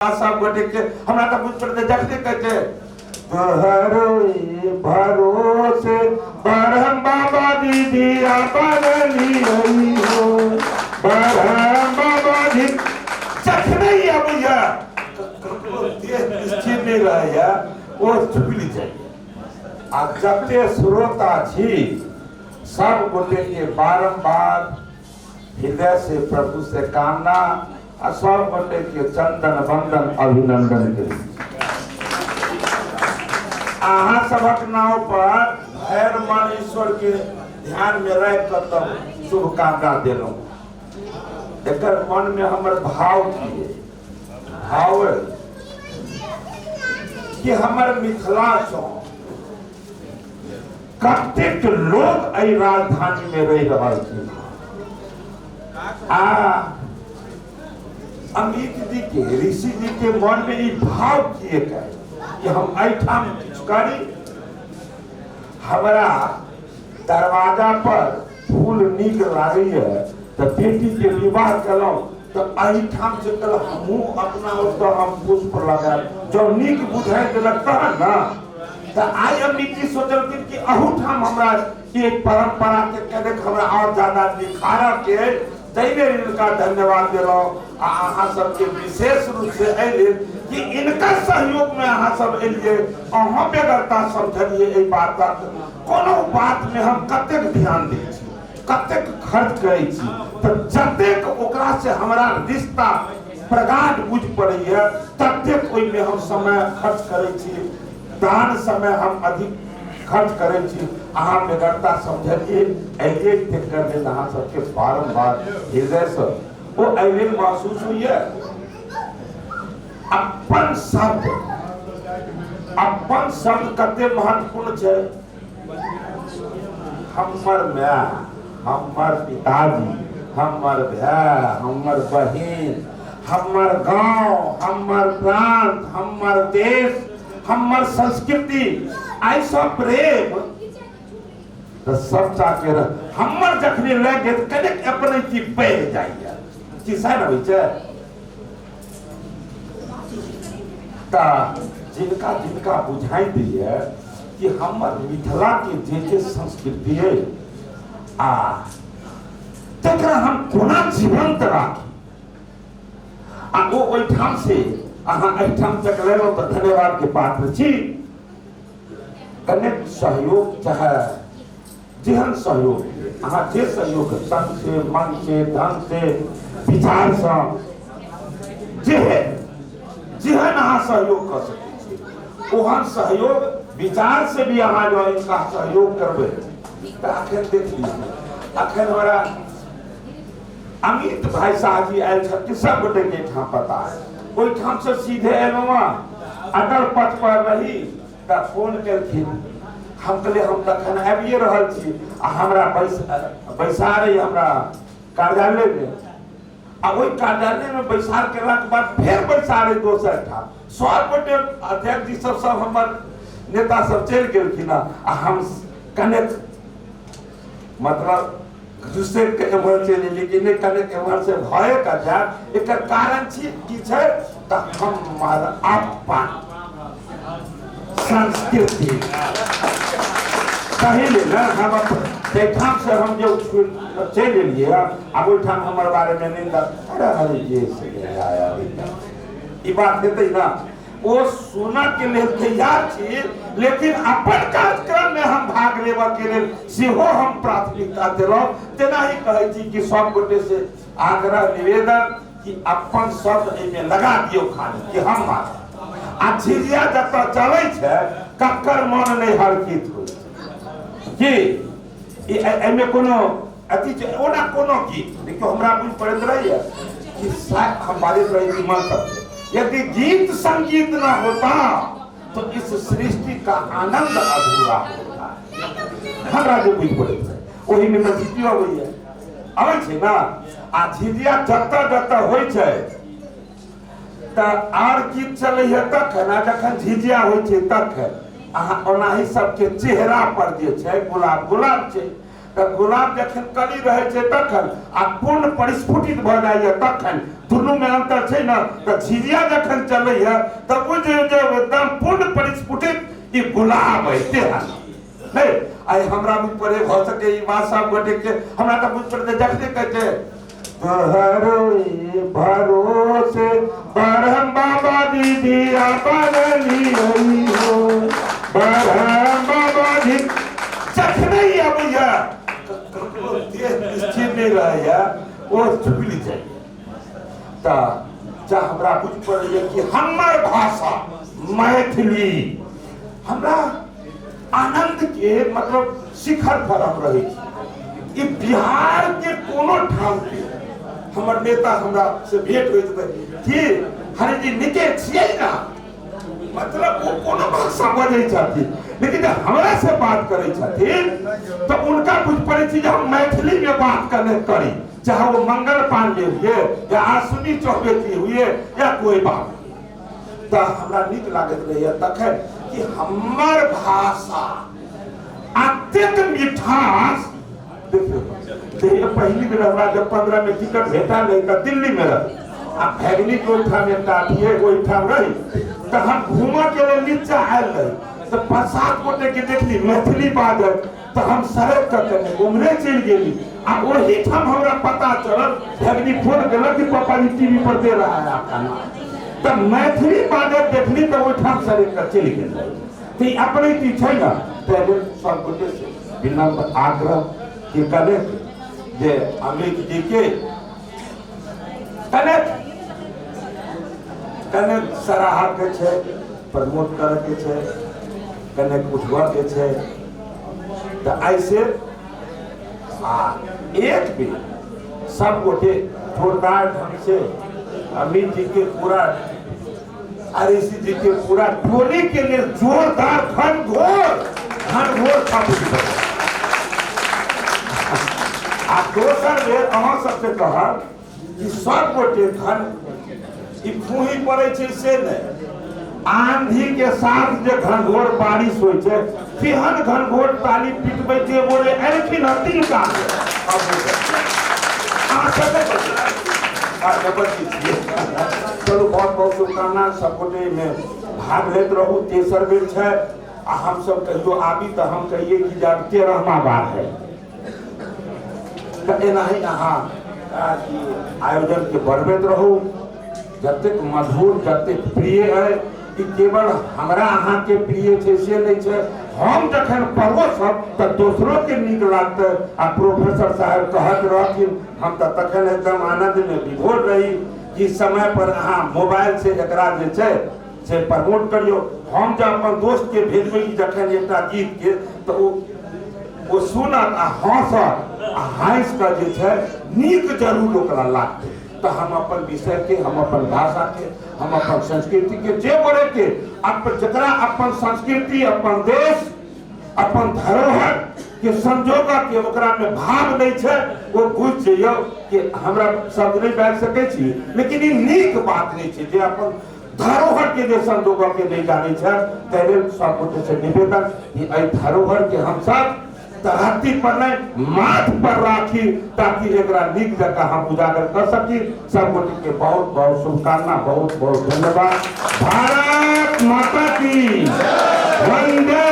सब गोटे के हमरा तऽ बुझि पड़तै जखने कहै छै तोहरो भरोसे बरहम बाबा दीदी बनली हो बरहम बाबा जी जखने ही अबैया ककरो देह स्थिर नहि रहैया ओ चुकली जाइया आ जते श्रोता छी सब गोटे के बारम्बार हृदय से प्रभु से कामना आ सब गोटे के चंदन वंदन अभिनंदन करी। अहाँ सबक नाव पर भैर मन ईश्वर के ध्यान में रख कर तब शुभकामना देलहुँ। एकर मन में हमर भाव की है? भाव है कि हमर मिथिला सँ कतेक लोग एहि राजधानी में रहि रहल छी आ अमित जी के ऋषि जी के मन में ई भाव किए है कि हम एहिठाम किछु करी। हमरा दरवाजा पर फूल नीक लागैए तऽ बेटी के विवाह केलहुँ तऽ एहिठाम से कल हमहूँ अपना ओतऽ हम पुष्प लगायब, जब नीक बुझाइ देलक तहन ने। तऽ आइ अमित जी सोचलखिन कि अहूठाम हमरा एक परंपरा के कनेक हमरा और ज्यादा निखारऽ के, ताहि लेल हिनका धन्यवाद देलहुँ आ अहाँ सबके विशेष रूप से एहि लेल कि इनका सहयोग में अहाँ सब एलियै, अहाँ बेगरता समझलियै एहि बातक। कोनो बात में हम कतेक ध्यान दै छी, कतेक खर्च करै छी, तऽ जतेक ओकरा से हमरा रिश्ता प्रगाढ़ बुझि पड़ैए ततेक ओहिमे हम समय खर्च करै छी, दान समय हम अधिक खर्च करै छी। अहाँ बेगरता समझलियै एलियै, तकर लेल अहाँ सबके बारम्बार हृदयसँ ओ एहि लेल महसूस होइए। अपन शब्द, अपन शब्द कते महत्वपूर्ण छै। हमर माय, हमर पिताजी, हमर भाय, हमर बहिन, हमर गांव, हमर प्रांत, हमर देश, हमर संस्कृति, आइ सब प्रेम तऽ सबटा के हमर जखने लागि गेल कनेक अपने की बढ़ि जाइए की सएह ने होइ छै। तऽ जिनका जिनका बुझाइ दैए कि हमर मिथिला के जे जे संस्कृति है आ तकरा हम कोना जीवंत राखी, आ ओ ओहिठाम से अहाँ एहिठाम तक लेलहुँ तऽ धन्यवाद के पात्र छी। कनेक सहयोग चाहे जेहन सहयोग अहाँ जे सहयोग तन से मन से धन से विचार से जे जेहन अहाँ सहयोग कऽ सकै छी ओहन सहयोग विचार से भी अहाँ जो इनका सहयोग करबै तऽ अखन देख लियौ। अखन हमरा अमित भाई साहब जी आयल छथिन, सब गोटे के एहिठाम पता है। ओहिठाम से सीधे एलहुँ हँ, अटल पथ पर रही तऽ फोन केलखिन। हम कहलियै हम तखन आबिए रहल छी आ हमरा बैसार अइ हमरा कार्यालयमे, आ ओहि कार्यालयमे बैसार केलाके बाद फेर बैसार अइ दोसर ठाम। सब गोटे अध्यक्ष जी सब सब हमर नेता सब चलि गेलखिन हँ आ हम कनेक मतलब घुसैक के एम्हर चलि एलियै कि नहि कनेक एम्हर से भए कऽ जायब। एकर कारण छी की छै तऽ हमर अपन संस्कृति सही लेल ने हम एहिठाम से हम जे चलि एलियै आब ओहिठाम हमर बारेमे निंदा अरे हरे ये से आया ई बात हेतै ना। ओ सुनऽ के लेल तैयार छी लेकिन अपन कार्यक्रम में हम भाग लेबऽ के लेल सेहो हम प्राथमिकता देलहुँ। तेनाही कहै छी कि सब गोटे से आग्रह निवेदन कि अपन शब्द एहिमे लगा दियौ खाली कि हम मानब। आ झिझिया जतऽ चलै छै ककर मन नहि हरकित होइ छै कि एहिमे कोनो अथी छै। ओना कोनो गीत देखियौ हमरा बुझि पड़ैत रहैए कि हम बाजैत रहै छी मन सब यदि गीत संगीत न होता तो इस सृष्टि का आनंद अधूरा होता। हमरा जे बुझि पड़ैत रहै ओहिमे तऽ झिझियो अबैए, अबै छै ने। आ झिझिया जतऽ जतऽ होइ छै तऽ आर गीत चलैए तखन, आ जखन झिझिया होइ छै तखन अहाँ ओनाही सबके चेहरा पर जे छै गुलाब गुलाब छै तऽ गुलाब जखन कली रहै छै तखन आ पूर्ण परिस्फुटित भऽ जाइए तखन दुनू में अंतर छै ने। तऽ झिझिया जखन चलैया तऽ बुझ जे एकदम पूर्ण परिस्फुटित ई गुलाब है तेहन नहि। आइ हमरा बुझ पड़े भऽ सके ई बात सब गोटे के, हमरा तऽ बुझ पड़े जखने कहै छै तोहरो भरोसे बरहम बाबा दीदी बनली हो, बरहम बाबा जी जखने ई अबैया ककरो देह स्थिर नहि रहैया, ओ चुकली जाइया। तऽ जा हमरा बुझ पड़ैया कि हमर भाषा मैथिली हमरा आनंद के मतलब शिखर पर हम रहै छी। ई बिहार के कोनो ठाम के हमर नेता हमरा से भेंट होइत रहै कि हरे जी नीके छियै ना, मतलब वो कोनो भाषा बजै छथिन, लेकिन जब हमरा से बात करै छथिन तऽ उनका बुझ पड़ै छै जे हम मैथिली में बात करने करी, चाहे वो मंगल पांडे हुए या अश्विनी चौबे जी हुए या कोई बात। तऽ हमरा नीक लागैत रहैया तखन कि हमर भाषा अत्यंत मिठास। देखियौ जहिया पहिली बेर हमरा जब 15 में टिकट भेटल रही तऽ दिल्ली में रही आ भैगनी के ओहिठाम एकटा अथिए ओहिठाम रही, तऽ हम घूमऽ के लेल नीचा आयल रही तऽ 5-7 गोटे के देखली मैथिली बाजत, तऽ हम सड़क के कने उम्हरे चलि गेली आ ओहिठाम हमरा पता चलल, भगनी फोन केलक कि पापा जी टीवी पर दे रहा है आपका नाम, तऽ मैथिली बाजत देखली तऽ ओहिठाम सड़क के चलि गेल। तऽ ई अपने चीज छै ने, ताहि लेल सब गोटे से विनम्र आग्रह कि कने जे अमित जी के कने कने सराहऽ के छै, प्रमोट करऽ के छै, कने उठबऽ के छै, तऽ ऐसे आ एक बेर सब गोटे जोरदार ढंग से अमित जी के पूरा आरएसी जी के पूरा टोली के लिए जोरदार घनघोर घनघोर थापी। आ दोसर बेर अहाँ सबसे कहब कि सब गोटे घन ई फूही पड़ै छै से नहि, आंधी के साथ जे घनघोर बारिश होइ छै तेहन घनघोर ताली पिटबै जे बोले एलखिन हँ तिनका। अहाँ सब नहि चलू, बहुत बहुत शुभकामना, सब गोटे एहिमे भाग लैत रहू। तेसर बेर छै आ हमसब कहियो आबी तऽ हम कहियै कि जब 13वां बार है। तऽ एनाही अहाँ आयोजन के बढ़बैत रहू। जतेक मधुर जतेक प्रिय है ई केवल हमरा अहाँके प्रिय छै से नहि छै, हम जखन परोसब तऽ दोसरोके नीक लागतै। आ प्रोफेसर साहेब कहत रहथिन, हम तऽ तखन एकदम आनन्दमे विभोर रही कि समय पर अहाँ मोबाइल से एकरा जे छै से प्रमोट करियौ। हम जब अपन दोस्तके भेजबै जखन एकटा गीतके तऽ ओ सुनत आ हँसत आ हँसि कऽ जे छै नीक जरूर ओकरा लागतै। तऽ हम अपन विषयके, हम अपन भाषाके, हम अपन संस्कृतिके जे गोरेके अपन जकरा अपन संस्कृति अपन देश अपन धरोहर के संजोगक के ओकरा में भाव नहीं छै, ओ बुझि जइयौ कि हमरा शब्द नहीं बाजि सकै छी, लेकिन ई नीक बात नहीं छै जे अपन धरोहर के जे संजोगक के नहीं जानै छै। ताहि लेल सब गोटे से निवेदन कि एहि धरोहर के हम सब तरहत्ती पर नहीं माथ पर राखी ताकि एकरा नीक जकाँ हम उजागर कर सकी। सब गोटे के बहुत बहुत शुभकामना, बहुत बहुत धन्यवाद। भारत माता की, वंदे।